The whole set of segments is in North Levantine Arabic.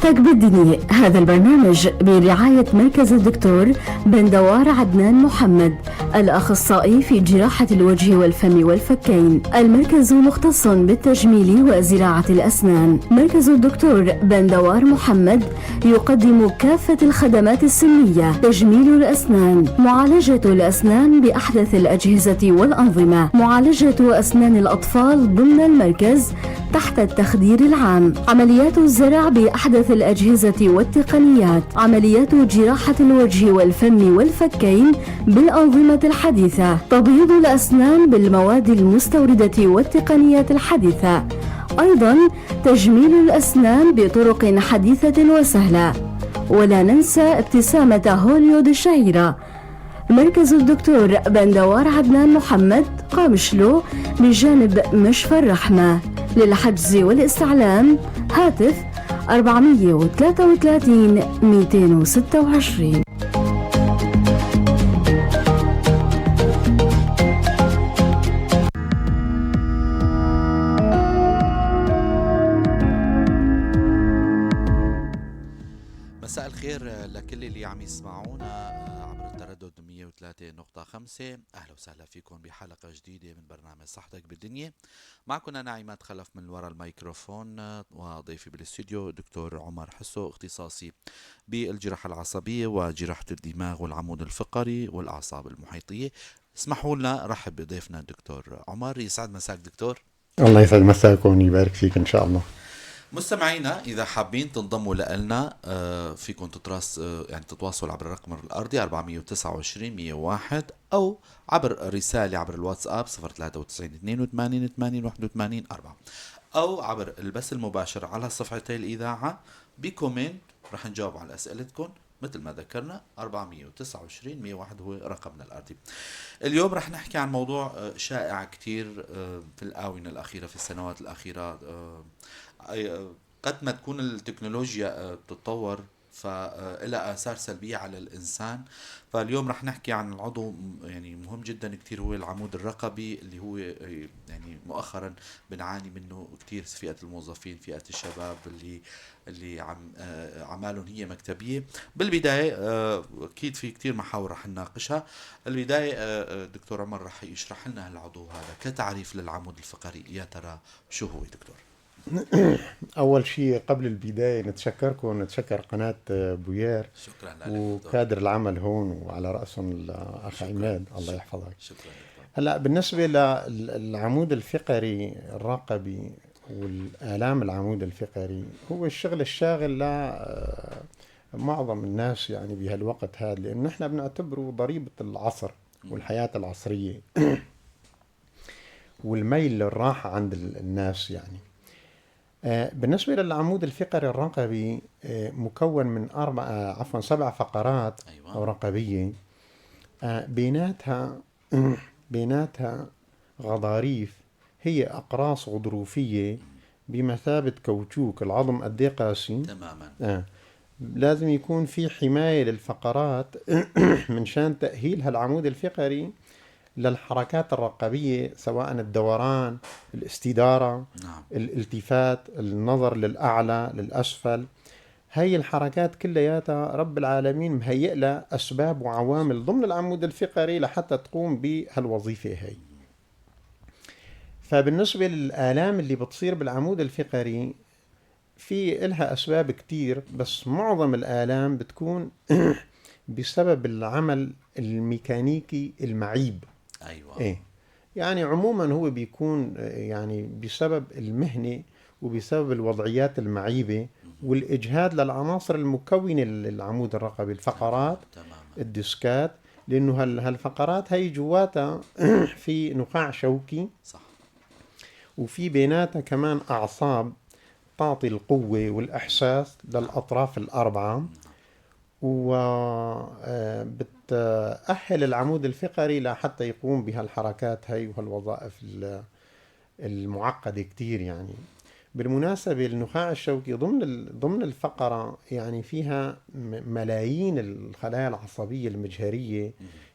صحتك بالدنيا. هذا البرنامج برعاية مركز الدكتور بندوار عدنان محمد، الأخصائي في جراحة الوجه والفم والفكين. المركز مختص بالتجميل وزراعة الأسنان. مركز الدكتور بندوار محمد يقدم كافة الخدمات السنية: تجميل الأسنان، معالجة الأسنان بأحدث الأجهزة والأنظمة، معالجة أسنان الأطفال ضمن المركز تحت التخدير العام، عمليات الزرع بأحدث الأجهزة والتقنيات، عمليات جراحة الوجه والفم والفكين بالأنظمة الحديثة، تبييض الأسنان بالمواد المستوردة والتقنيات الحديثة، أيضا تجميل الأسنان بطرق حديثة وسهلة. ولا ننسى ابتسامة هوليود الشهيرة. مركز الدكتور بندوار عدنان محمد، قامشلو، بجانب مشفى الرحمة. للحجز والاستعلام هاتف 433 226. مساء الخير لكل اللي عم يسمعونا عبر التردد 103.5. أهلا وسهلا فيكم بحلقة جديدة من برنامج صحتك بالدنيا. معكم أنا عماد خلف من وراء الميكروفون، وضيفي بالاستوديو دكتور عمر حسو، اختصاصي بالجراحة العصبية وجراحة الدماغ والعمود الفقري والأعصاب المحيطية. اسمحوا لنا رحب بضيفنا الدكتور عمر. يسعد مساك دكتور. الله يسعد مساكم ويبارك فيك إن شاء الله. مستمعينا إذا حابين تنضموا لنا فيكم تتواصلوا عبر الرقم الأرضي 429 101 أو عبر رسالة عبر الواتساب 093 82 80 81 4، أو عبر البث المباشر على صفحتي الإذاعة ب comment. رح نجاوب على أسئلتكم مثل ما ذكرنا. 429 101 هو رقمنا الأرضي. اليوم رح نحكي عن موضوع شائع كتير في الآونة الأخيرة، في السنوات الأخيرة. قد ما تكون التكنولوجيا بتتطور فإلها آثار سلبية على الإنسان. فاليوم رح نحكي عن العضو يعني مهم جدا كتير، هو العمود الرقبي، اللي هو يعني مؤخرا بنعاني منه كتير، فئة الموظفين، فئة الشباب اللي عم أعمالهم هي مكتبية. بالبداية أكيد في كتير محاور رح نناقشها. البداية دكتور عمر رح يشرح لنا العضو هذا كتعريف للعمود الفقري، يا ترى شو هو دكتور؟ أول شيء قبل البداية نتشكركم ونتشكر قناة بوير. شكرا لك وكادر العمل هون وعلى رأسهم الأخ عماد، الله يحفظك. شكرا. هلا بالنسبة للعمود الفقري الرقبي والآلام العمود الفقري، هو الشغل الشاغل لمعظم الناس يعني بهالوقت هذا، لأنه نحن بنعتبره ضريبة العصر والحياة العصرية والميل للراحة عند الناس يعني. بالنسبة للعمود الفقري الرقبي مكون من 7 فقرات. أيوة. أو رقبية، بيناتها غضاريف، هي أقراص غضروفية بمثابة كوتشوك. العظم قد إيه قاسي تماما. لازم يكون في حماية للفقرات من شان تأهيل هالعمود الفقري للحركات الرقبية، سواء الدوران، الاستدارة، نعم. الالتفات، النظر للأعلى، للأسفل. هاي الحركات كلياتها رب العالمين مهيئ لها أسباب وعوامل ضمن العمود الفقري لحتى تقوم بهالوظيفة هاي. فبالنسبة للآلام اللي بتصير بالعمود الفقري في إلها أسباب كتير، بس معظم الآلام بتكون بسبب العمل الميكانيكي المعيب. أيوة. إيه. يعني عموما هو بيكون يعني بسبب المهنة وبسبب الوضعيات المعيبة والإجهاد للعناصر المكونة للعمود الرقبي، الفقرات، تماما. الديسكات، لأنه هالفقرات هي جواتها في نخاع شوكي، صح، وفي بيناتها كمان أعصاب تعطي القوة والإحساس للأطراف الأربعة، وبتأهل العمود الفقري لحتى يقوم بهالحركات هاي وهالوظائف المعقدة كتير. يعني بالمناسبة النخاع الشوكي ضمن الفقرة يعني فيها ملايين الخلايا العصبية المجهرية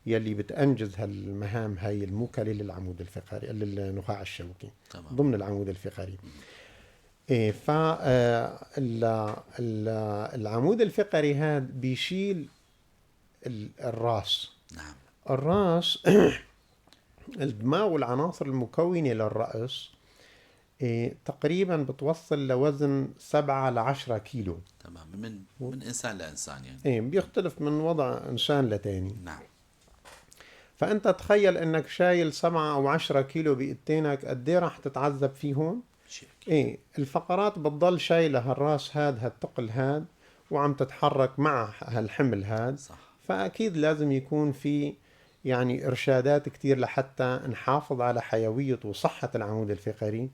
يلي بتأنجز هالمهام هاي الموكلة للعمود الفقري، للنخاع الشوكي. تمام. ضمن العمود الفقري. ايه، ف العمود الفقري هذا بيشيل الراس. نعم. الراس الدماغ والعناصر المكونة للرأس إيه تقريبا بتوصل لوزن 7 ل 10 كيلو. تمام، من انسان لانسان يعني. ايه، بيختلف من وضع انسان لتاني. نعم. فانت تخيل انك شايل 7 او 10 كيلو بايدتينك، قد ايه راح تتعذب فيهم؟ شيء. ايه، الفقرات بتضل شايله هالراس هاد، هالثقل هاد، وعم تتحرك مع هالحمل هاد. صح. فأكيد لازم يكون في يعني إرشادات كتير لحتى نحافظ على حيوية وصحة العمود الفقري.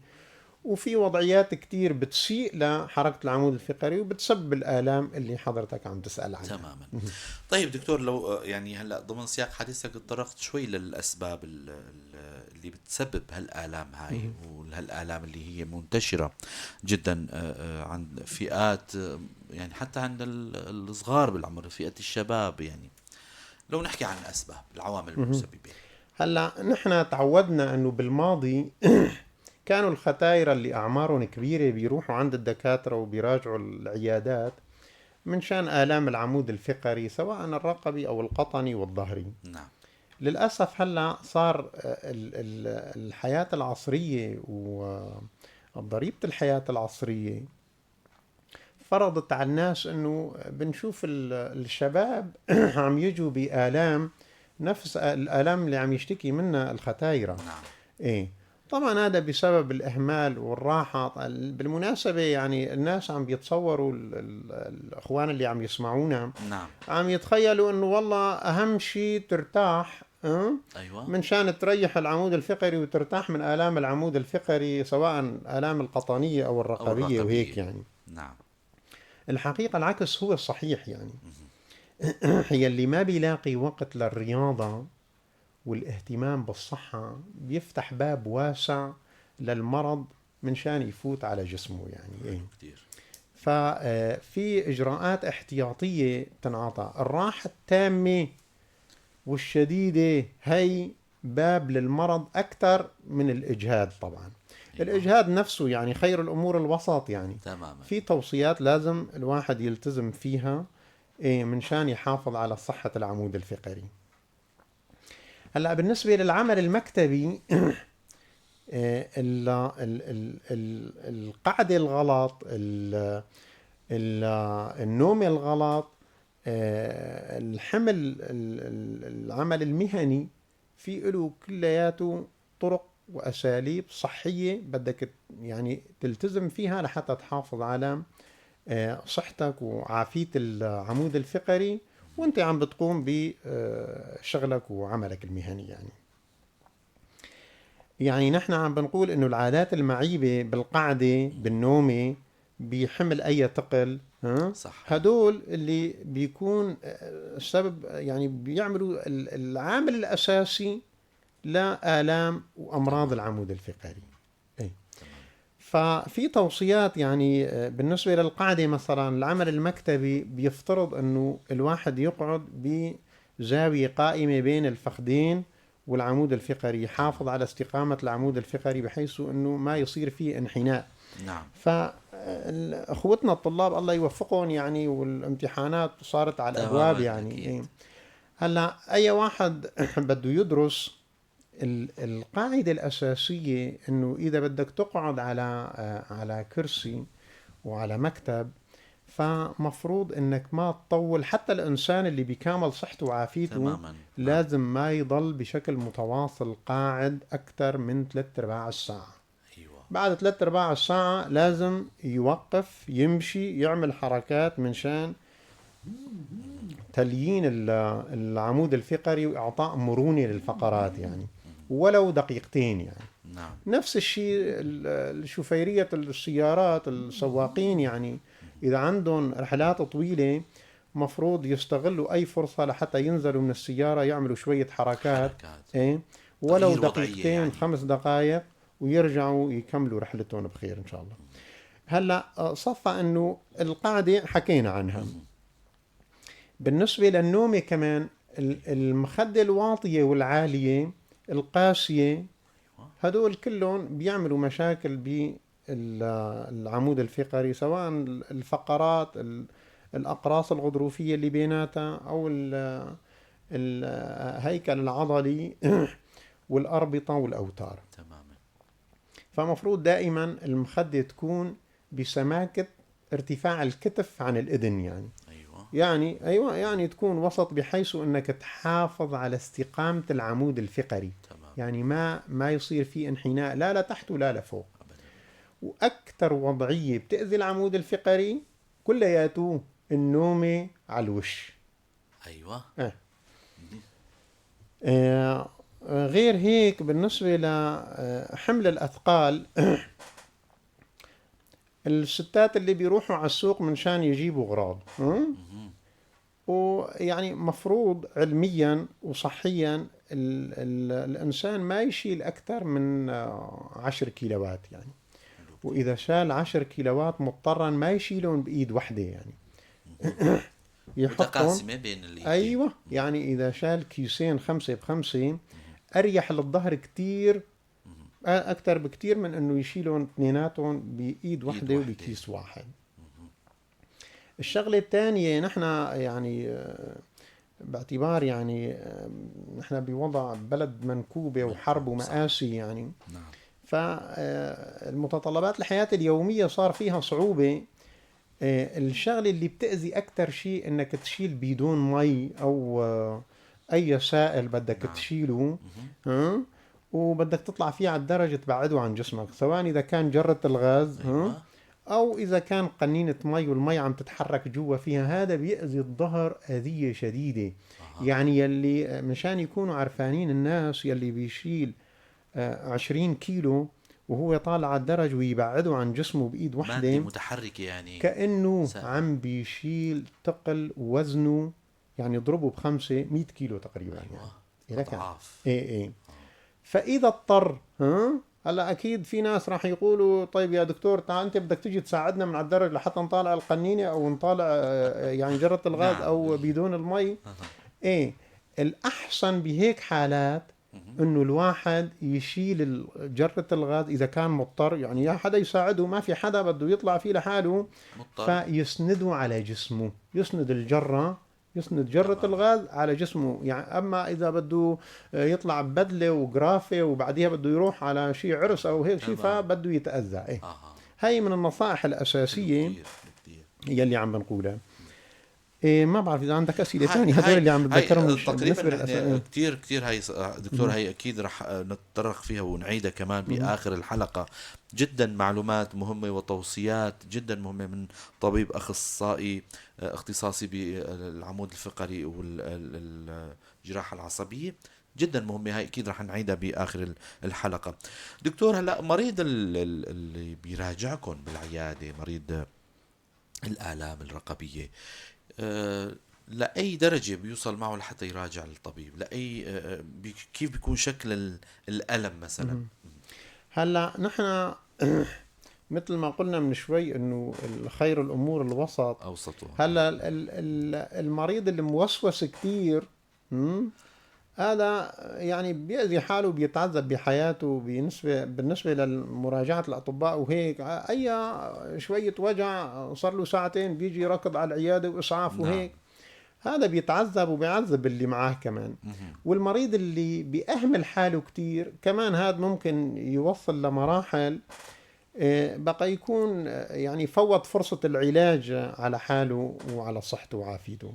وفي وضعيات كتير بتسيء لحركة العمود الفقري وبتسبب الآلام اللي حضرتك عم تسأل عنها. تماما. طيب دكتور، لو يعني هلا ضمن سياق حديثك تطرقت شوي للأسباب اللي بتسبب هالآلام هاي، وهالآلام اللي هي منتشرة جدا عند فئات، يعني حتى عند الصغار بالعمر، فئة الشباب. يعني لو نحكي عن الأسباب، العوامل المسببة. هلا نحن تعودنا أنه بالماضي كانوا الختايرة اللي أعمارهم كبيرة بيروحوا عند الدكاترة وبيراجعوا العيادات من شان آلام العمود الفقري، سواء الرقبي أو القطني والظهري. نعم. للأسف هلا صار الحياة العصرية وضريبة الحياة العصرية فرضت على الناس أنه بنشوف الشباب عم يجوا بآلام نفس الآلام اللي عم يشتكي منها الختايرة. نعم. إيه طبعا هذا بسبب الإهمال والراحة. بالمناسبة يعني الناس عم بيتصوروا، الأخوان اللي عم يسمعونا، نعم، عم يتخيلوا أنه والله أهم شيء ترتاح، أه؟ أيوة، من شان تريح العمود الفقري وترتاح من آلام العمود الفقري، سواء آلام القطنية أو الرقبية وهيك يعني. نعم. الحقيقة العكس هو الصحيح يعني. هي اللي ما بيلاقي وقت للرياضة والاهتمام بالصحة بيفتح باب واسع للمرض من شان يفوت على جسمه يعني. إيه. كتير. ففي إجراءات احتياطية تنعطى. الراحة التامة والشديدة هي باب للمرض أكثر من الإجهاد طبعا. أيوة. الإجهاد نفسه يعني خير الأمور الوسط يعني. تماما. في توصيات لازم الواحد يلتزم فيها من شان يحافظ على صحة العمود الفقري. هلا بالنسبة للعمل المكتبي، القعدة الغلط، النوم الغلط، الحمل، العمل المهني في له كلياته طرق وأساليب صحية بدك يعني تلتزم فيها لحتى تحافظ على صحتك وعافية العمود الفقري وانت عم بتقوم بشغلك وعملك المهني يعني. يعني نحن عم بنقول انه العادات المعيبة بالقعدة، بالنومة، بحمل اي ثقل، ها؟ صح. هدول اللي بيكون السبب يعني، بيعملوا العامل الاساسي لآلام وامراض العمود الفقري. ايه. ففي توصيات يعني بالنسبة للقعدة مثلا، العمل المكتبي بيفترض انه الواحد يقعد بزاوية قائمة بين الفخذين والعمود الفقري، يحافظ على استقامة العمود الفقري بحيث انه ما يصير فيه انحناء. نعم. فاخوتنا الطلاب الله يوفقهم يعني، والامتحانات صارت على الابواب يعني. إيه. هلا اي واحد بده يدرس، القاعدة الأساسية إنه إذا بدك تقعد على كرسي وعلى مكتب، فمفروض إنك ما تطول. حتى الإنسان اللي بكامل صحته وعافيته تماما لازم ما يضل بشكل متواصل قاعد أكثر من 3/4 الساعة. أيوة. بعد 3/4 الساعة لازم يوقف، يمشي، يعمل حركات من شان تليين العمود الفقري وإعطاء مرونة للفقرات يعني، ولو دقيقتين يعني. نعم. نفس الشيء الشوفيرية السيارات، السواقين يعني إذا عندهم رحلات طويلة مفروض يستغلوا أي فرصة لحتى ينزلوا من السيارة، يعملوا شوية حركات. إيه؟ ولو دقيقتين يعني. 5 دقائق، ويرجعوا يكملوا رحلتهم بخير إن شاء الله. هلأ صفى أنه القاعدة حكينا عنها. بالنسبة للنوم كمان، المخدة الواطية والعالية القاسية، هدول كلهم بيعملوا مشاكل العمود الفقري، سواء الفقرات، الأقراص الغضروفية اللي بيناتها، أو الهيكل العضلي والأربطة والأوتار. تماما. فمفروض دائما المخدة تكون بسماكة ارتفاع الكتف عن الإذن، يعني. يعني أيوة، يعني تكون وسط بحيث أنك تحافظ على استقامة العمود الفقري. تمام. يعني ما يصير في انحناء لا لتحت ولا لفوق. أبداً. وأكثر وضعية بتأذي العمود الفقري كلياته النومة على الوش. أيوة. غير هيك بالنسبة لحمل الأثقال، الستات اللي بيروحوا على السوق من شان يجيبوا غراض، ويعني مفروض علميا وصحيا الإنسان ما يشيل أكثر من 10 كيلوات يعني. وإذا شال 10 كيلوات مضطرا ما يشيلهم بإيد واحدة يعني. يحطهم متقاسمة بين الإيدين. أيوة، يعني إذا شال كيسين 5 ب5 أريح للظهر كتير، أكتر بكتير من إنه يشيلهم اثنيناتهم بإيد واحدة وبكيس واحد. الشغلة الثانية، نحن باعتبار نحن بوضع بلد منكوبة وحرب ومآسي يعني. فالمتطلبات الحياة اليومية صار فيها صعوبة. الشغلة اللي بتأذي أكتر شيء إنك تشيل بدون مي أو أي سائل بدك تشيله، وبدك تطلع فيه على الدرجة تبعده عن جسمك، سواء إذا كان جرة الغاز، أو إذا كان قنينة مي والمي عم تتحرك جوا فيها، هذا بيأذي الظهر أذية شديدة. يعني يلي مشان يكونوا عرفانين الناس، يلي بيشيل 20 كيلو وهو طالع على الدرج ويبعده عن جسمه بإيد واحدة، مادة متحركة يعني، كأنه عم بيشيل ثقل وزنه، يعني يضربه ب5 100 كيلو تقريبا. يعني. أضعاف. إيه. فإذا اضطر، هلا أكيد في ناس راح يقولوا طيب يا دكتور تعال أنت بدك تيجي تساعدنا من على الدرج لحتى نطالع القنينة أو نطالع يعني جرة الغاز أو بدون المي. إيه، الأحسن بهيك حالات إنه الواحد يشيل جرة الغاز إذا كان مضطر، يعني يا حدا يساعده، ما في حدا بده يطلع فيه لحاله، مضطر. فيسنده على جسمه، يسند الجرة، يسند جرة الغاز على جسمه. يعني أما إذا بده يطلع ببدلة وجرافة وبعديها بده يروح على شيء عرس أو هيك شيء، فبده يتأذى. إيه. هاي من النصائح الأساسية يلي عم بنقولها. إيه، ما بعرف إذا عندك أسئلة ثانية، هدول اللي عم بتذكرهم تقريباً نحن كتير كتير. هاي دكتور هاي أكيد رح نتطرق فيها ونعيدها كمان بآخر الحلقة. جدا معلومات مهمة وتوصيات جدا مهمة من طبيب أخصائي اختصاصي بالعمود الفقري والجراحة العصبية، جدا مهمة هاي، أكيد رح نعيدها بآخر الحلقة. دكتور، هلأ مريض اللي بيراجعكم بالعيادة، مريض الآلام الرقبية، لأي درجة بيوصل معه لحتى يراجع الطبيب؟ لأي كيف بيكون شكل الألم مثلا؟ هلأ نحن مثل ما قلنا من شوي إنه خير الأمور الوسط. أوسطها. هلأ المريض اللي موسوس كتير، هذا يعني بيأذي حاله وبيتعذب بحياته بالنسبة للمراجعة الأطباء وهيك. أي شوية وجع صار له ساعتين بيجي ركض على العيادة وإسعاف وهيك، هذا بيتعذب وبيعذب اللي معاه كمان. والمريض اللي بيأهمل حاله كتير كمان هذا ممكن يوصل لمراحل بقى يكون يعني فوت فرصة العلاج على حاله وعلى صحته وعافيته.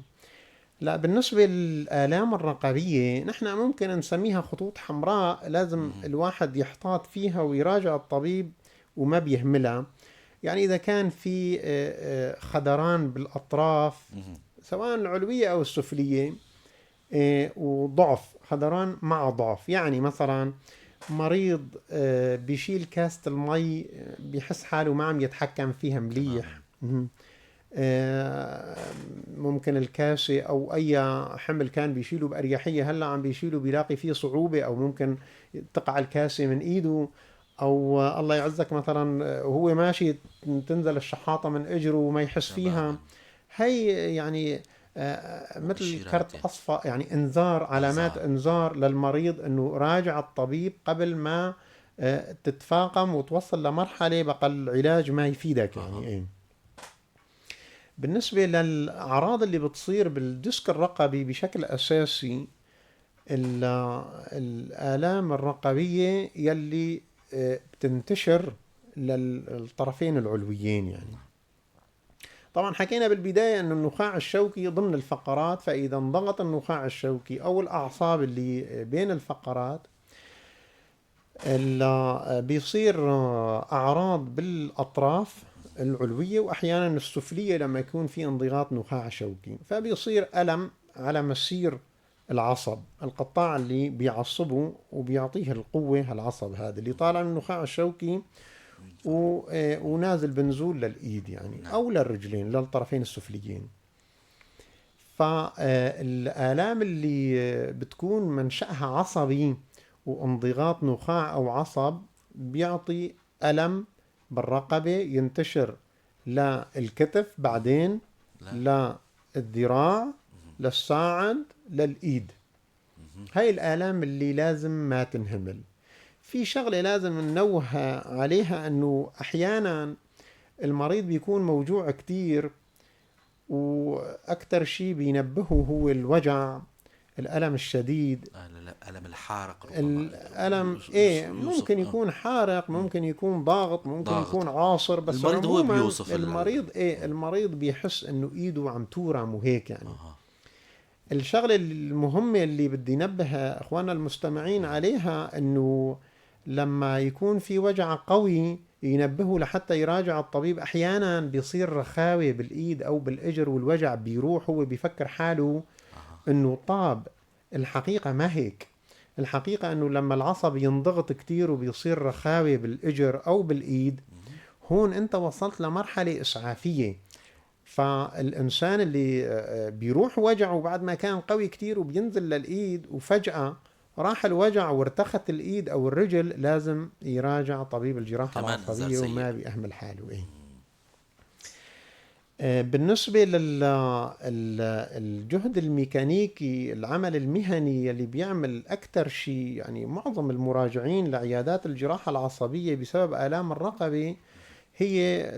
لا، بالنسبة للآلام الرقبية نحن ممكن نسميها خطوط حمراء لازم الواحد يحتاط فيها ويراجع الطبيب وما بيهملها. يعني إذا كان في خدران بالأطراف سواء العلوية أو السفلية، وضعف، خدران مع ضعف، يعني مثلا مريض بيشيل كاسة المي بيحس حاله ما عم يتحكم فيها مليح، ممكن الكاسة أو أي حمل كان بيشيله بأريحية هلأ عم بيشيله بيلاقي فيه صعوبة، أو ممكن تقع الكاسة من إيده، أو الله يعزك مثلا وهو ماشي تنزل الشحاطة من إجره وما يحس فيها. هي يعني مثل كرت أصفر، يعني إنذار، علامات إنذار للمريض إنه راجع الطبيب قبل ما تتفاقم وتوصل لمرحلة بقى العلاج ما يفيدك يعني. إيه. بالنسبة للأعراض اللي بتصير بال disc الرقبي بشكل أساسي، الآلام الرقبية يلي بتنتشر للطرفين العلويين يعني. طبعا حكينا بالبداية أن النخاع الشوكي ضمن الفقرات، فإذا انضغط النخاع الشوكي أو الأعصاب اللي بين الفقرات بيصير أعراض بالأطراف العلوية وأحيانا السفلية لما يكون في انضغاط نخاع شوكي، فبيصير ألم على مسير العصب القطاع اللي بيعصبه وبيعطيه القوة، هالعصب هذا اللي طالع من النخاع الشوكي ونازل بنزول للإيد يعني أو للرجلين للطرفين السفليين. فالآلام اللي بتكون منشأها عصبي وانضغاط نخاع أو عصب بيعطي ألم بالرقبة ينتشر للكتف، بعدين للذراع، للساعد، للإيد. هاي الآلام اللي لازم ما تنهمل. في شغلة لازم ننوه عليها، أنه أحيانا المريض بيكون موجوع كتير، وأكتر شيء بينبهه هو الوجع، الألم الشديد، الألم الحارق، الألم إيه ممكن يكون حارق، ممكن يكون ضاغط، ممكن يكون عاصر، بس المريض هو بيوصف المريض إيه المريض بيحس إنه إيده عم تورم وهيك يعني. الشغلة المهمة اللي بدي نبه أخواننا المستمعين عليها، إنه لما يكون في وجع قوي ينبهوا لحتى يراجع الطبيب. أحيانا بيصير رخاوة بالإيد أو بالإجر والوجع بيروح، هو بيفكر حاله إنه طاب. الحقيقة ما هيك، الحقيقة إنه لما العصب ينضغط كتير وبيصير رخاوة بالإجر أو بالإيد، هون أنت وصلت لمرحلة إسعافية. فالإنسان اللي بيروح وجعه بعد ما كان قوي كتير وبينزل للإيد وفجأة راح الوجع وارتخت الإيد أو الرجل، لازم يراجع طبيب الجراحة العصبية وما بيأهمل حاله. إيه. بالنسبة للجهد الميكانيكي، العمل المهني اللي بيعمل أكثر شيء، يعني معظم المراجعين لعيادات الجراحة العصبية بسبب آلام الرقبة هي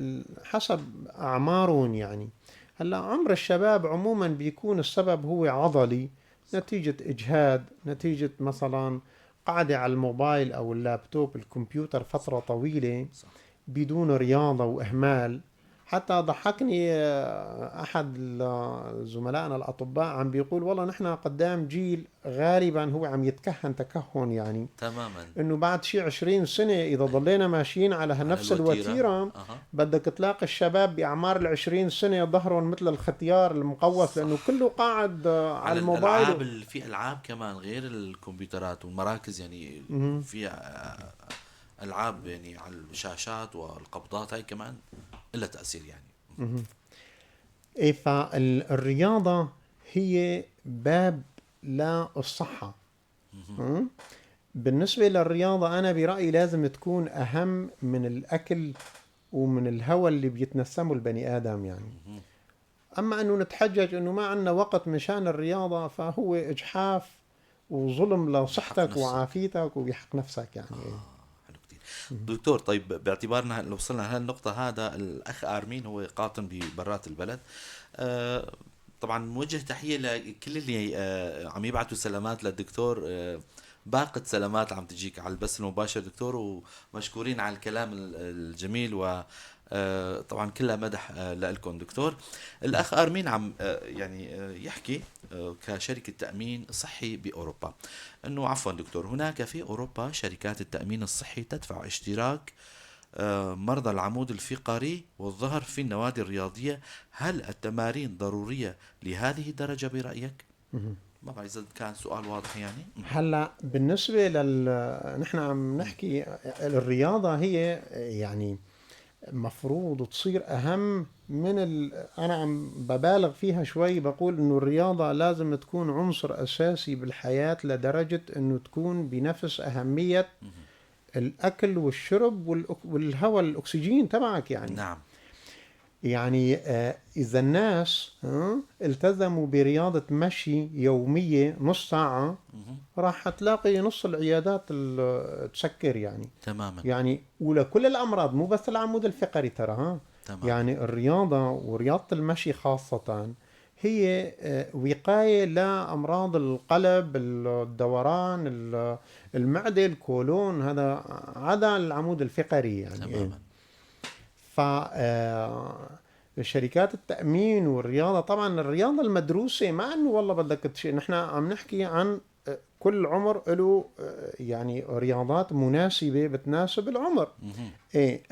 حسب أعمارهم يعني. هلا عمر الشباب عموما بيكون السبب هو عضلي، نتيجة إجهاد، نتيجة مثلا قعدة على الموبايل أو اللابتوب الكمبيوتر فترة طويلة بدون رياضة وإهمال. حتى ضحكني أحد زملائنا الأطباء عم بيقول والله نحن قدام جيل غالبا هو عم يتكهن تكهن يعني تماما، إنه بعد شي 20 سنة إذا ضلينا ماشيين على نفس الوتيرة بدك تلاقي الشباب بأعمار 20 سنة ظهرهم مثل الختيار المقوس، لأنه كله قاعد على الموبايل. الألعاب، في ألعاب كمان غير الكمبيوترات والمراكز يعني، في ألعاب يعني على الشاشات والقبضات، هاي كمان إلا تأثير يعني. إيه، فالرياضة هي باب للصحة. بالنسبة للرياضة أنا برأيي لازم تكون أهم من الأكل ومن الهواء اللي بيتنسمه البني آدم يعني. أما أنه نتحجج أنه ما عندنا وقت مشان الرياضة، فهو إجحاف وظلم لصحتك وعافيتك وبحق نفسك يعني. دكتور، طيب باعتبارنا لو وصلنا لهالنقطة، هذا الأخ آرمين هو قاطن ببرات البلد، طبعا موجه تحية لكل اللي عم يبعثوا سلامات للدكتور، باقة سلامات عم تجيك على البث المباشر دكتور، ومشكورين على الكلام الجميل، و طبعا كلها مدح لكم دكتور. الأخ أرمين عم يعني يحكي كشركة تأمين صحي بأوروبا، أنه عفوا دكتور، هناك في أوروبا شركات التأمين الصحي تدفع اشتراك مرضى العمود الفقري والظهر في النوادي الرياضية، هل التمارين ضرورية لهذه الدرجة برأيك؟ ما بعرف إذا كان سؤال واضح يعني. هلا بالنسبة نحن عم نحكي الرياضة هي يعني مفروض تصير أهم من أنا عم ببالغ فيها شوي، بقول إنه الرياضة لازم تكون عنصر أساسي بالحياة لدرجة إنه تكون بنفس أهمية الأكل والشرب والهواء الأكسجين تبعك يعني. نعم. يعني إذا الناس التزموا برياضة مشي يومية نص ساعة، راح تلاقي نص العيادات تسكر يعني. تماما. يعني ولكل الأمراض، مو بس العمود الفقري ترى، ها. تمام. يعني الرياضة ورياضة المشي خاصة هي وقاية لأمراض القلب، الدوران، المعدة، الكولون، هذا عدا العمود الفقري يعني. تماما. ف شركات التأمين والرياضة، طبعا الرياضة المدروسة، ما أنه والله بدك نحن عم نحكي عن كل عمر له يعني رياضات مناسبة بتناسب العمر. إيه.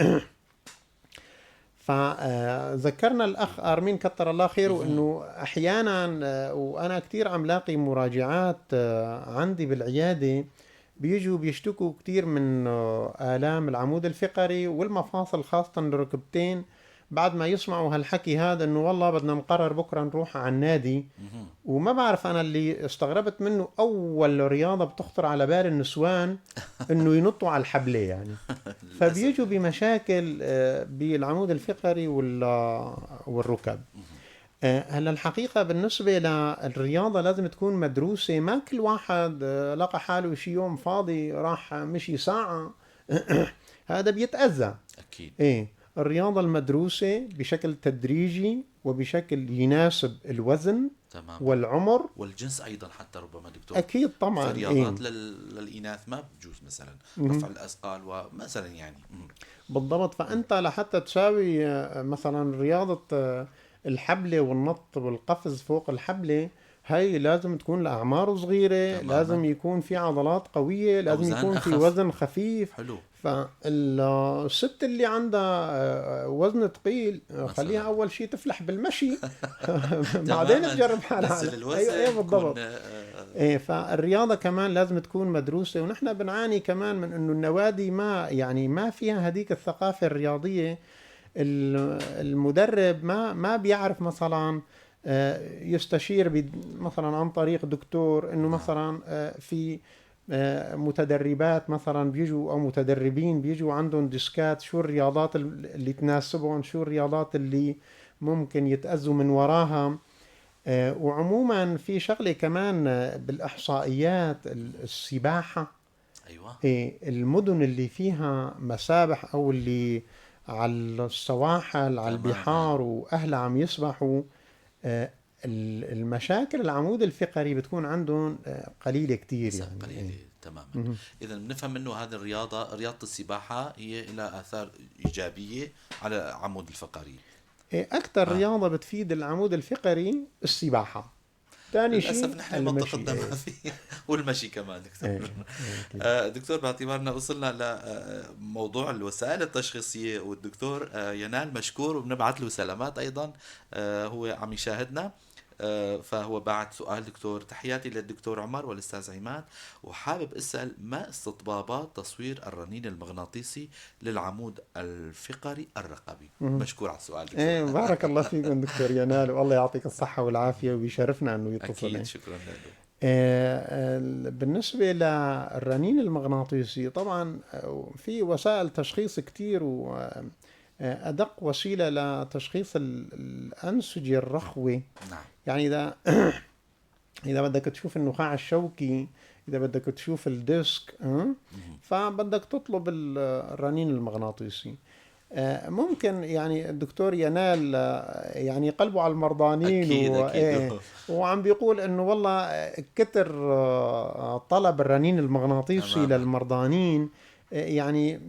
فذكرنا الأخ أرمين كتر الله خيره أنه أحيانا، وأنا كتير عم لاقي مراجعات عندي بالعيادة بيجوا بيشتكوا كتير من آلام العمود الفقري والمفاصل خاصة الركبتين، بعد ما يسمعوا هالحكي هذا انه والله بدنا نقرر بكره نروح على النادي. وما بعرف، انا اللي استغربت منه اول رياضه بتخطر على بال النسوان انه ينطوا على الحبله يعني. فبيجوا بمشاكل بالعمود الفقري والركب. هلا الحقيقة بالنسبة للرياضة لازم تكون مدروسة، ما كل واحد لقى حاله شي يوم فاضي راح مشي ساعة هذا بيتأذى. أكيد. إيه، الرياضة المدروسة بشكل تدريجي وبشكل يناسب الوزن. تمام. والعمر والجنس أيضا حتى ربما دكتور. أكيد طبعا. في رياضات للإناث ما بجوز مثلا رفع الأثقال ومثلا يعني. بالضبط. فأنت لحتى تساوي مثلا رياضة الحبلة والنط والقفز فوق الحبلة، هاي لازم تكون الأعمار صغيرة. تماما. لازم يكون في عضلات قوية، لازم أوزان يكون في أخف. وزن خفيف. حلو. فالست اللي عندها وزن ثقيل خليها أول شيء تفلح بالمشي بعدين تجرب حالها. نزل الوزن. أيوة، بالضبط. إيه، فالرياضة كمان لازم تكون مدروسة. ونحن بنعاني كمان من إنه النوادي ما فيها هذيك الثقافة الرياضية. المدرب ما بيعرف مثلا يستشير مثلا عن طريق دكتور إنه مثلا في متدربات مثلا بيجوا أو متدربين بيجوا عندهم ديسكات، شو الرياضات اللي تناسبهم، شو الرياضات اللي ممكن يتأذوا من وراها. وعموما في شغلة كمان بالإحصائيات، السباحة. أيوة. إيه، المدن اللي فيها مسابح أو اللي على السواحل، على البحار وأهلها عم يسبحوا، المشاكل العمود الفقري بتكون عندهم قليلة كتير يعني. قليلة. تماما. إذا بنفهم إنه هذه الرياضة، رياضة السباحة، هي لها آثار إيجابية على العمود الفقري. إيه، أكثر رياضة بتفيد العمود الفقري السباحة. ثاني شيء للأسف نحن المشي. منطقتنا ما في والمشي كمان دكتور. دكتور، باعتبارنا وصلنا لموضوع الوسائل التشخيصية، والدكتور ينال مشكور وبنبعث له سلامات أيضا، هو عم يشاهدنا، فهو بعت سؤال دكتور. تحياتي للدكتور عمر والأستاذ عماد، وحابب أسأل ما استطبابات تصوير الرنين المغناطيسي للعمود الفقري الرقبي؟ مشكور على السؤال دكتور. إيه، بارك الله فيكم دكتور ينال، والله يعطيك الصحة والعافية ويشرفنا أنه يتصل. أكيد، شكرا له. بالنسبة للرنين المغناطيسي طبعا في وسائل تشخيص كتير، أدق وسيلة لتشخيص الأنسجة الرخوة. يعني إذا بدك تشوف النخاع الشوكي، إذا بدك تشوف الديسك، فبدك تطلب الرنين المغناطيسي. ممكن يعني الدكتور ينال يعني قلبه على المرضانين. أكيد، أكيد. وعم بيقول إنه والله كتر طلب الرنين المغناطيسي للمرضانين، يعني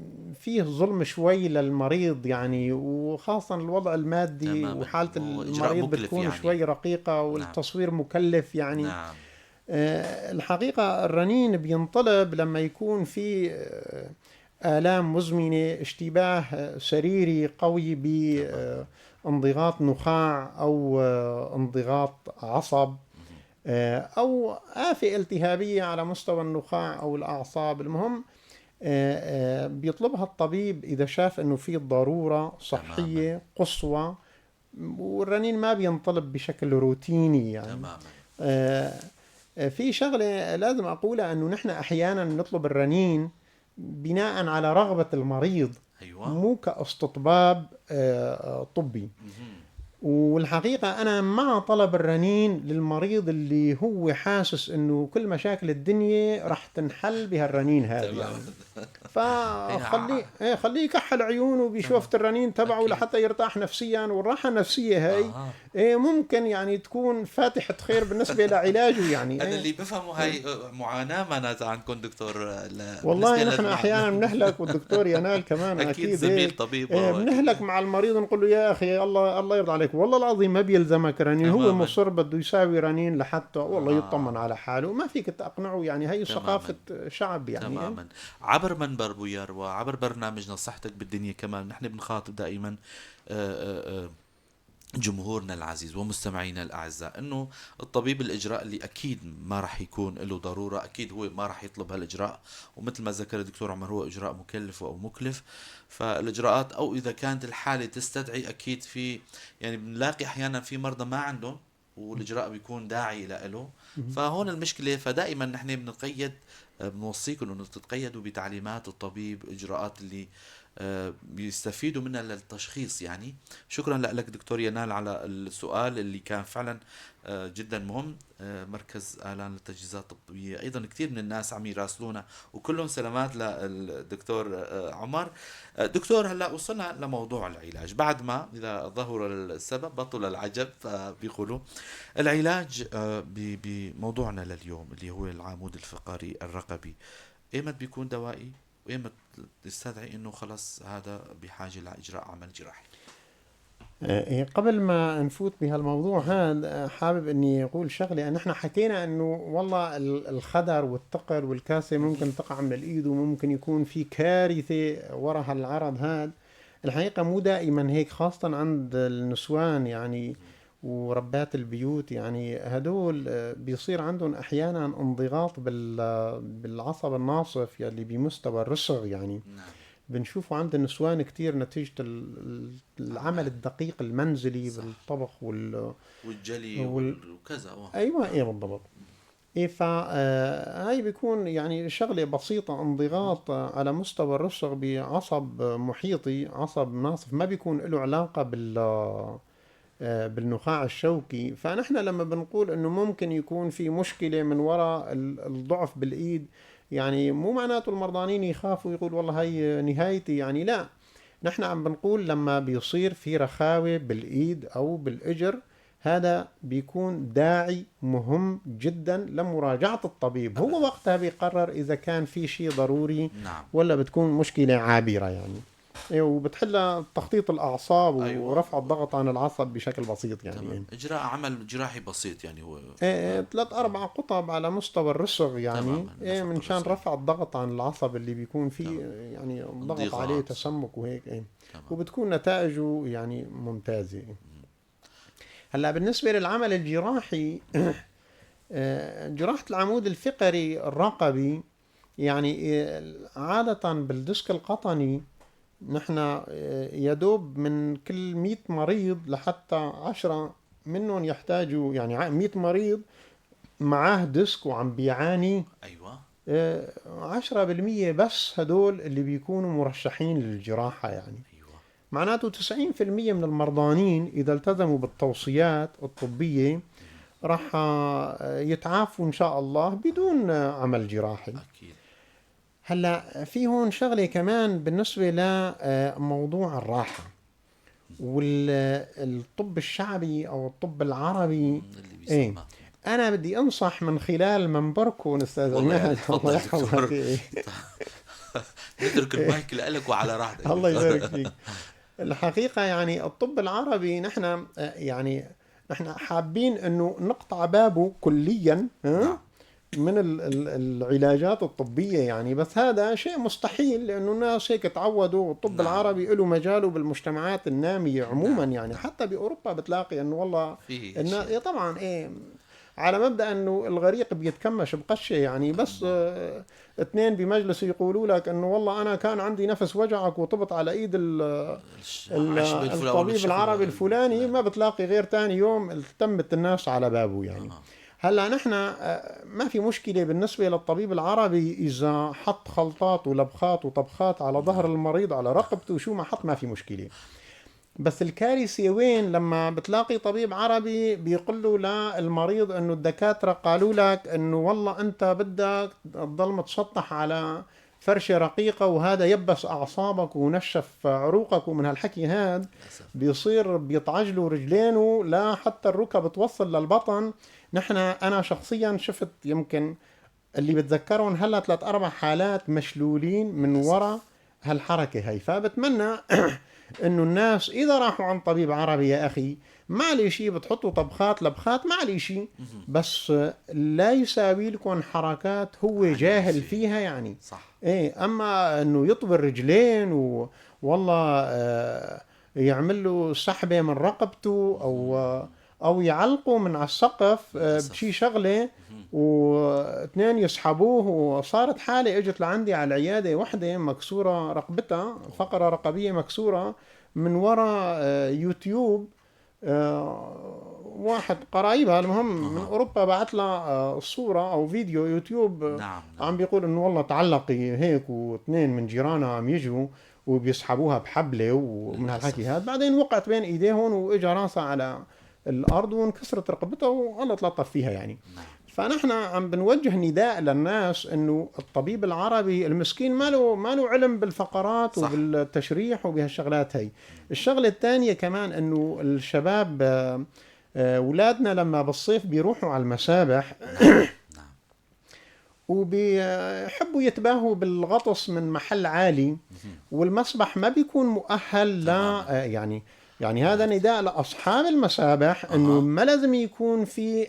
فيه ظلم شوي للمريض يعني، وخاصة الوضع المادي وحالة وإجراء المريض مكلف بتكون يعني. شوي رقيقة والتصوير مكلف يعني. الحقيقة الرنين بينطلب لما يكون في آلام مزمنة، اشتباه سريري قوي ب، انضغاط نخاع أو، انضغاط عصب، أو آفة التهابية على مستوى النخاع أو الأعصاب. المهم، بيطلبها الطبيب إذا شاف أنه في ضرورة صحية قصوى، والرنين ما بينطلب بشكل روتيني يعني. في شغلة لازم أقولها، أنه نحن أحيانا نطلب الرنين بناء على رغبة المريض. ايوه. مو كاستطباب طبي. والحقيقة أنا مع طلب الرنين للمريض اللي هو حاسس إنه كل مشاكل الدنيا رح تنحل بهالرنين هذا يعني. فخليه إيه، خليه يكحل عيونه بشوفة الرنين تبعه لحتى يرتاح نفسيا، والراحة النفسية هاي إيه ممكن يعني تكون فاتحة خير بالنسبة لعلاجه يعني. أنا إيه. اللي بفهمه هاي معاناة معناتها عندكم دكتور، والله بالنسبة نحن أحيانا بنهلك والدكتور ينال كمان. أكيد أكيد زميل إيه. طبيب إيه، وهو بنهلك مع المريض نقول له يا أخي الله يرضى عليك، والله العظيم ما بيلزمك رنين، هو مصر بده يساوي رنين لحتى والله يطمن على حاله، ما فيك تقنعه يعني. هي ثقافة شعب يعني. تماما. عبر منبر بويار وعبر برنامجنا صحتك بالدنيا كمان نحن بنخاطب دائما جمهورنا العزيز ومستمعينا الأعزاء إنه الطبيب الإجراء اللي أكيد ما رح يكون له ضرورة، أكيد هو ما رح يطلب هالإجراء، ومثل ما ذكر الدكتور عمر هو إجراء مكلف أو مكلف. فالإجراءات أو إذا كانت الحالة تستدعي أكيد في يعني بنلاقي أحيانا في مرضى ما عندهم والإجراء بيكون داعي له، فهون المشكلة. فدائما نحن بنقيد، بنوصيكم إنه تتقيدوا بتعليمات الطبيب، إجراءات اللي بيستفيدوا منها للتشخيص يعني. شكرا لك دكتور ينال على السؤال اللي كان فعلا جدا مهم. مركز آلان للتجهيزات الطبية أيضا كثير من الناس عم يراسلونا، وكلهم سلامات للدكتور عمر. دكتور، هلا وصلنا لموضوع العلاج. بعد ما إذا ظهر السبب بطل العجب، فبيقولوا العلاج بموضوعنا لليوم اللي هو العمود الفقري الرقبي، إيمت بيكون دوائي وإيمت تستدعي إنه خلص هذا بحاجة لإجراء عمل جراحي؟ قبل ما نفوت بهالموضوع هذا حابب إني أقول شغلة. نحن حكينا إنه والله الخدر والثقل والكاسة ممكن تقع من الإيد وممكن يكون في كارثة وراء هالعرض هذا. الحقيقة مو دائما هيك، خاصة عند النسوان يعني وربات البيوت، يعني هدول بيصير عندهم أحيانا انضغاط بالعصب الناصف يلي بمستوى الرسغ يعني. بنشوفه عند النسوان كتير نتيجة العمل الدقيق المنزلي. بالطبخ والجلي وكذا. أيوة، إيه بالضبط. إيه هاي بيكون يعني شغلة بسيطة، انضغاط على مستوى الرسغ بعصب محيطي، عصب ناصف، ما بيكون له علاقة بالنخاع الشوكي. فنحن لما بنقول إنه ممكن يكون في مشكلة من وراء الضعف بالإيد، يعني مو معناته المرضانين يخافوا يقول والله هاي نهايتي يعني، لا، نحن عم بنقول لما بيصير في رخاوة بالإيد أو بالإجر هذا بيكون داعي مهم جدا لمراجعة الطبيب، هو وقتها بيقرر إذا كان في شيء ضروري ولا بتكون مشكلة عابرة يعني. وبتحلها تخطيط الأعصاب. ورفع الضغط عن العصب بشكل بسيط يعني. تمام. إجراء عمل جراحي بسيط يعني هو 3-4 قطب على مستوى الرسغ يعني. من شان رفع الضغط عن العصب اللي بيكون فيه يعني ضغط عليه تسمك وهيك. وبتكون نتائجه يعني ممتازة. هلا بالنسبة للعمل الجراحي، جراحة العمود الفقري الرقبي يعني عادة بالديسك القطني نحن يدوب من كل 100 مريض لحتى 10 منهم يحتاجوا، يعني 100 مريض معاه ديسك وعم بيعاني، ايوه 10% بس هدول اللي بيكونوا مرشحين للجراحة يعني. ايوه معناته 90% من المرضانين إذا التزموا بالتوصيات الطبية راح يتعافوا إن شاء الله بدون عمل جراحي. اكيد. هلا في هون شغلة كمان بالنسبة لموضوع الراحة والطب الشعبي أو الطب العربي اللي بيسمى. أنا بدي أنصح من خلال منبركم أستاذ عماد، الله يحفظك. نترك المايك لك وعلى راحتك. الله يبارك فيك. الحقيقة يعني الطب العربي نحن يعني نحن حابين إنه نقطع بابه كليا من العلاجات الطبية يعني، بس هذا شيء مستحيل لأنه الناس هيك تعودوا. الطب العربي له مجاله بالمجتمعات النامية عموما يعني، حتى بأوروبا بتلاقي إنه والله إنه طبعا إيه على مبدأ إنه الغريق بيتكمش بقشة يعني، بس اثنين بمجلس يقولوا لك إنه والله أنا كان عندي نفس وجعك وطبت على إيد الطبيب العربي الفلاني، ما بتلاقي غير تاني يوم التمت الناس على بابه يعني. هلا نحن ما في مشكلة بالنسبة للطبيب العربي اذا حط خلطات ولبخات وطبخات على ظهر المريض، على رقبته، شو ما حط ما في مشكلة. بس الكارثة وين؟ لما بتلاقي طبيب عربي بيقول له للمريض انه الدكاترة قالوا لك انه والله انت بدك تضل متسطح على فرشة رقيقة وهذا يبس أعصابك ونشف عروقك ومن هالحكي هاد، بيصير بيطعجلوا رجلينه لا حتى الركب توصل للبطن. نحن أنا شخصيا شفت يمكن اللي بتذكرهم هلا 3-4 حالات مشلولين من وراء هالحركة هاي. فبتمنى انه الناس اذا راحوا عند طبيب عربي يا اخي ما عليه شيء، بتحطوا طبخات لبخات ما عليه شيء، بس لا يساوي لكم حركات هو جاهل فيها يعني. صح. ايه، اما انه يطوي الرجلين والله يعمل له سحبه من رقبته او يعلقه من على السقف بشي شغله واثنين يسحبوه. وصارت حاله اجت لعندي على العيادة وحده مكسورة رقبتها، فقره رقبيه مكسورة من وراء يوتيوب، واحد قرايبها المهم من اوروبا بعت لها صوره او فيديو يوتيوب. نعم. عم بيقول انه والله تعلقي هيك، واثنين من جيرانها عم يجوا وبيسحبوها بحبله ومن هالحكي هذا. بعدين وقعت بين ايديهم واجا راسها على الارض وانكسرت رقبتها والله تلطف فيها يعني. نعم. فنحن عم بنوجه نداء للناس انه الطبيب العربي المسكين ما له علم بالفقرات. صح. وبالتشريح وبهالشغلات هي. الشغلة الثانية كمان انه الشباب اولادنا لما بالصيف بيروحوا على المسابح. نعم. وبيحبوا يتباهوا بالغطس من محل عالي، والمسبح ما بيكون مؤهل ل يعني هذا نداء لاصحاب المسابح انه ما لازم يكون في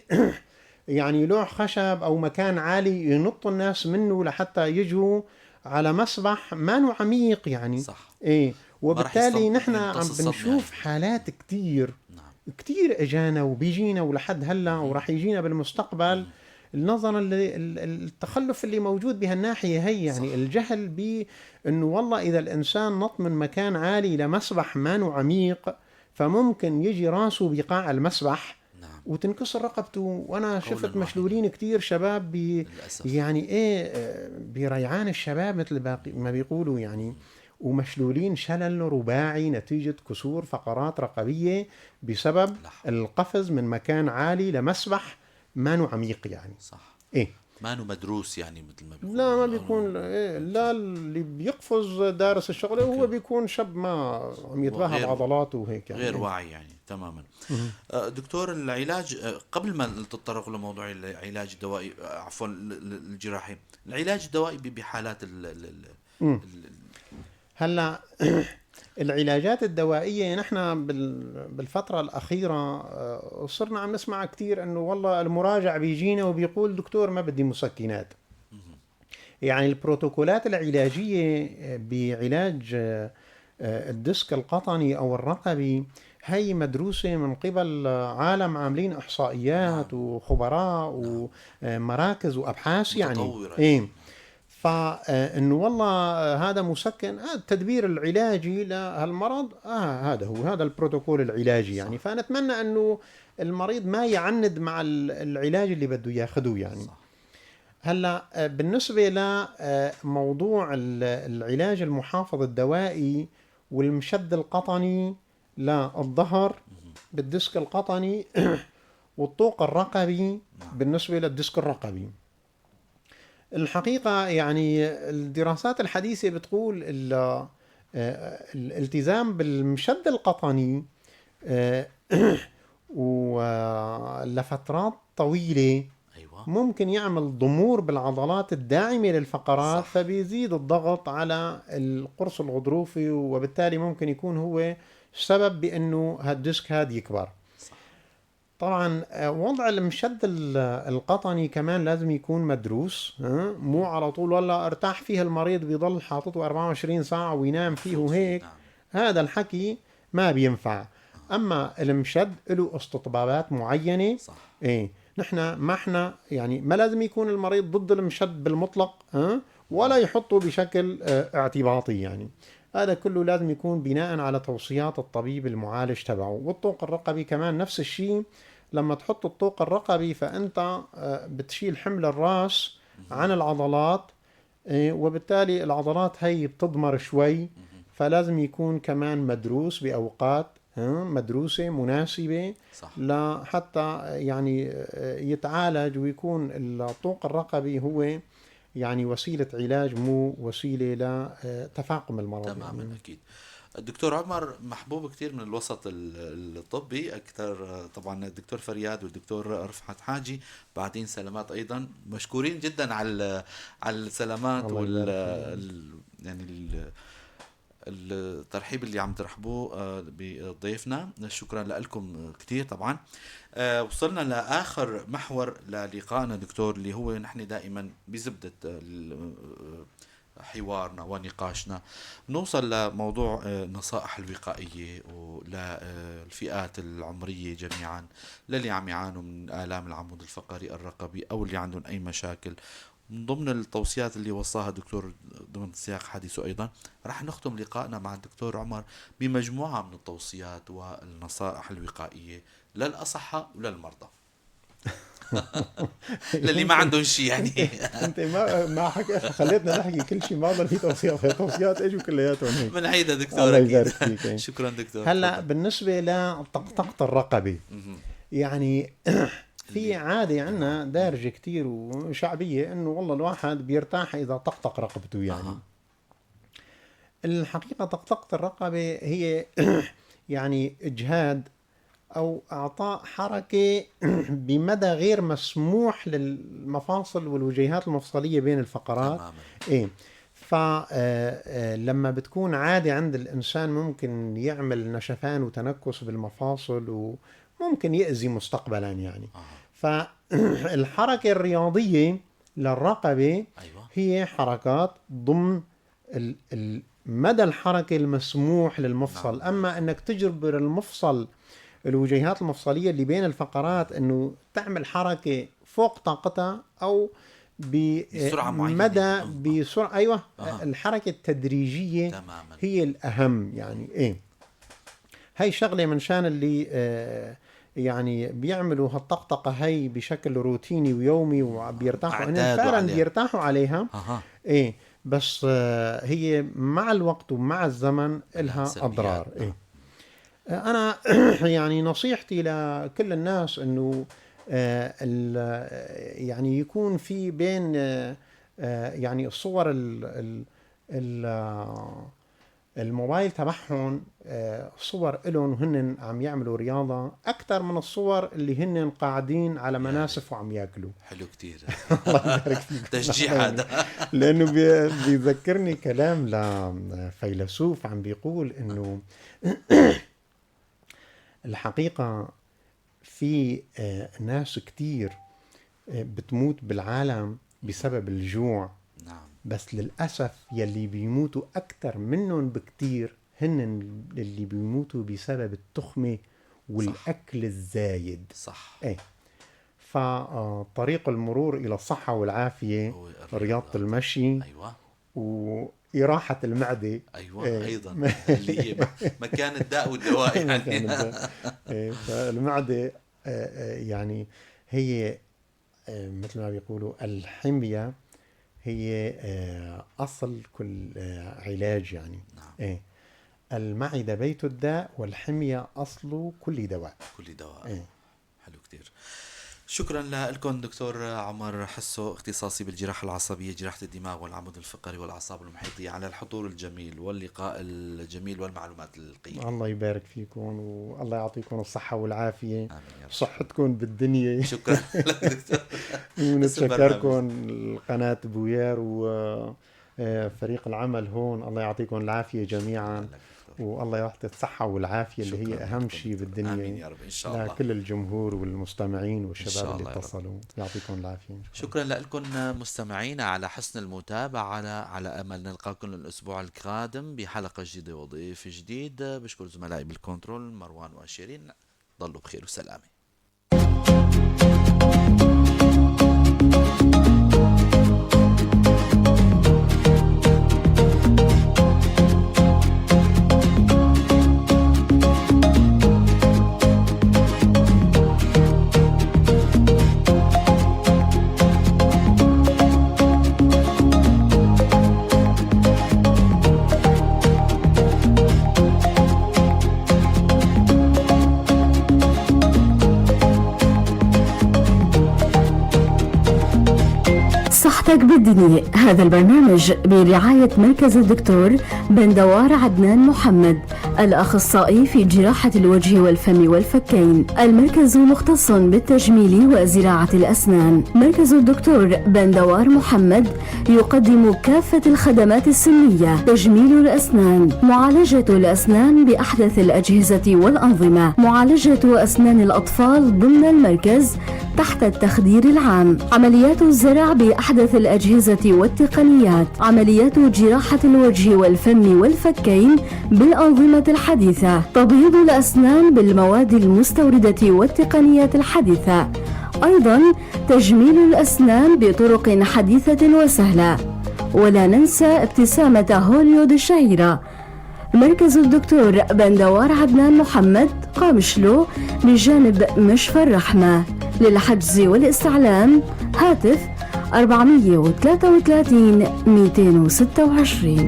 يعني لوح خشب او مكان عالي ينط الناس منه لحتى يجوا على مسبح ما عميق يعني. صح. ايه، وبالتالي نحن عم يمتص الصدمة بنشوف يعني. حالات كتير. نعم. كتير اجانا وبيجينا ولحد هلا وراح يجينا بالمستقبل، نظرا للتخلف اللي موجود بهالناحية هي يعني. صح. الجهل بانه والله اذا الانسان نط من مكان عالي لمسبح ما عميق فممكن يجي راسه بقاع المسبح. نعم. وتنكسر رقبته. وانا شفت واحداً. مشلولين كتير شباب للأسف. يعني ايه بريعان الشباب مثل باقي ما بيقولوا يعني، ومشلولين شلل رباعي نتيجة كسور فقرات رقبية بسبب القفز من مكان عالي لمسبح ما عميق يعني. صح. ايه، ما مدروس يعني مثل ما بيقولوا. لا ما بيكون إيه، لا اللي بيقفز دارس الشغلة هو بيكون شاب ما عم يتباهى بعضلاته وهيك يعني. غير واعي يعني تماما. دكتور، العلاج قبل ما نتطرق لموضوع العلاج الدوائي، عفوا الجراحي، العلاج الدوائي بحالات ال هلا العلاجات الدوائية نحن بالفترة الأخيرة صرنا عم نسمع كثير أنه والله المراجع بيجينا وبيقول دكتور ما بدي مسكنات. يعني البروتوكولات العلاجية بعلاج ال disc القطني أو الرقبي هي مدروسة من قبل عالم عاملين إحصائيات وخبراء ومراكز وأبحاث يعني. إيه، فإنه والله هذا مسكن، التدبير العلاجي لهالمرض هذا هو، هذا البروتوكول العلاجي يعني. صح. فنتمنى أنه المريض ما يعند مع العلاج اللي بده ياخده يعني. صح. هلا بالنسبة لموضوع العلاج المحافظ الدوائي والمشد القطني للظهر بال disc القطني والطوق الرقبي بالنسبة لل disc الرقبي، الحقيقة يعني الدراسات الحديثة بتقول الالتزام بالمشد القطني ولفترات طويلة أيوة. ممكن يعمل ضمور بالعضلات الداعمة للفقرات. صح. فبيزيد الضغط على القرص الغضروفي، وبالتالي ممكن يكون هو سبب بأنه هال disc هاد يكبر. صح. طبعا وضع المشد القطني كمان لازم يكون مدروس، مو على طول ولا ارتاح فيه المريض بيضل حاطته 24 ساعة وينام فيه وهيك. نعم. هذا الحكي ما بينفع. اما المشد له استطبابات معينة. صح. ايه، نحن ما احنا يعني ما لازم يكون المريض ضد المشد بالمطلق، ولا يحطه بشكل اعتباطي يعني. هذا كله لازم يكون بناء على توصيات الطبيب المعالج تبعه. والطوق الرقبي كمان نفس الشيء، لما تحط الطوق الرقبي فأنت بتشيل حمل الراس عن العضلات، وبالتالي العضلات هي بتضمر شوي، فلازم يكون كمان مدروس بأوقات مدروسة مناسبة. صح. لحتى يعني يتعالج ويكون الطوق الرقبي هو يعني وسيلة علاج، مو وسيلة لتفاقم المرض. تماما يعني. أكيد. الدكتور عمر محبوب كثير من الوسط الطبي أكثر، طبعا الدكتور فرياد والدكتور رفعت حاجي بعدين سلامات أيضا، مشكورين جدا على السلامات وال يعني الترحيب اللي عم ترحبوه بضيفنا، شكرا لكم كثير. طبعا وصلنا لآخر محور للقائنا دكتور، اللي هو نحن دائما بزبدة حوارنا ونقاشنا نوصل لموضوع النصائح الوقائية وللفئات العمرية جميعا، للي عم يعانوا من آلام العمود الفقري الرقبي أو اللي عندهم أي مشاكل. من ضمن التوصيات اللي وصاها الدكتور ضمن سياق حديثه أيضا، رح نختم لقائنا مع الدكتور عمر بمجموعة من التوصيات والنصائح الوقائية للأصحاء وللمرضى. للي ما عندهم شيء يعني. انت ما حكي، خليتنا نحكي كل شيء، ما ضل في توصيات، توصيات اجوا كلياتهم هيك. بنعيدها دكتور. الله يبارك فيك. شكرا دكتور. هلا بالنسبة لطقطقه الرقبة، يعني في عادة عندنا دارجه كثير وشعبيه انه والله الواحد بيرتاح اذا طقطق رقبته يعني. الحقيقة طقطقة الرقبة هي يعني اجهاد أو إعطاء حركة بمدى غير مسموح للمفاصل والوجيهات المفصلية بين الفقرات. تماما. إيه، فلما بتكون عادة عند الإنسان ممكن يعمل نشفان وتنكس بالمفاصل وممكن يأذي مستقبلا يعني. فالحركة الرياضية للرقبة هي حركات ضمن مدى الحركة المسموح للمفصل. نعم. أما أنك تجبر المفصل، الوجيهات المفصلية اللي بين الفقرات، انه تعمل حركة فوق طاقتها او بسرعة معينة، مدى بسرعة، ايوه. الحركة التدريجية تماما هي الاهم يعني. ايه، هاي شغلة من شان اللي يعني بيعملوا هالطقطقة هاي بشكل روتيني ويومي وبيرتاحوا، فعلا عليها. بيرتاحوا عليها. ايه، بس هي مع الوقت ومع الزمن لها اضرار. ايه، أنا يعني نصيحتي لكل الناس أنه يعني يكون في بين يعني الصور الموبايل تبعهم صور إلهم وهن عم يعملوا رياضة أكثر من الصور اللي هن قاعدين على مناسف وعم ياكلوا. حلو كتير. الله يبارك فيك. تشجيع هذا. لأنه بيذكرني كلام لفيلسوف عم بيقول إنه الحقيقة في ناس كتير بتموت بالعالم بسبب الجوع. نعم. بس للأسف يلي بيموتوا أكتر منهم بكتير هن اللي بيموتوا بسبب التخمة والأكل. صح. الزايد. صح. ايه، فطريق المرور إلى الصحة والعافية رياضة المشي. أيوة. وإراحة المعدة. أيوة. إيه. أيضا اللي هي مكان الداء والدواء يعني. إيه، فالمعدة يعني هي مثل ما بيقولوا الحمية هي أصل كل علاج يعني. نعم. إيه، المعدة بيت الداء والحمية أصل كل دواء. كل دواء. إيه. حلو كتير. شكرا لكم دكتور عمر حسو، اختصاصي بالجراحة العصبية، جراحة الدماغ والعمود الفقري والأعصاب المحيطية، على الحضور الجميل واللقاء الجميل والمعلومات القيمة. الله يبارك فيكم والله يعطيكم الصحة والعافية. آمين يا رب. صحتكم بالدنيا. شكرا لك دكتور. ونتشكركم القناة بويار وفريق العمل هون، الله يعطيكم العافية جميعا، والله يعطي الصحة والعافية اللي هي أهم شيء بالدنيا. آمين يا رب إن شاء الله. لكل الجمهور والمستمعين والشباب اللي اتصلوا، يعطيكم العافية. شكرا لكم مستمعينا على حسن المتابعة، على أمل نلقاكم الأسبوع القادم بحلقة جديدة وضيف جديد. بشكر زملائي بالكنترول مروان وشيرين، ضلوا بخير وسلامة. صحتك بالدنيا، هذا البرنامج برعاية مركز الدكتور بندوار عدنان محمد، الأخصائي في جراحة الوجه والفم والفكين. المركز مختص بالتجميل وزراعة الأسنان. مركز الدكتور بندوار محمد يقدم كافة الخدمات السنية: تجميل الأسنان، معالجة الأسنان بأحدث الأجهزة والأنظمة، معالجة أسنان الأطفال ضمن المركز تحت التخدير العام، عمليات الزرع بأحدث الأجهزة والتقنيات، عمليات جراحة الوجه والفم والفكين بالأنظمة الحديثة، تبييض الأسنان بالمواد المستوردة والتقنيات الحديثة، أيضا تجميل الأسنان بطرق حديثة وسهلة. ولا ننسى ابتسامة هوليود الشهيرة. مركز الدكتور بندوار عدنان محمد، قامشلو، بجانب مشفى الرحمة. للحجز والاستعلام هاتف 433 226.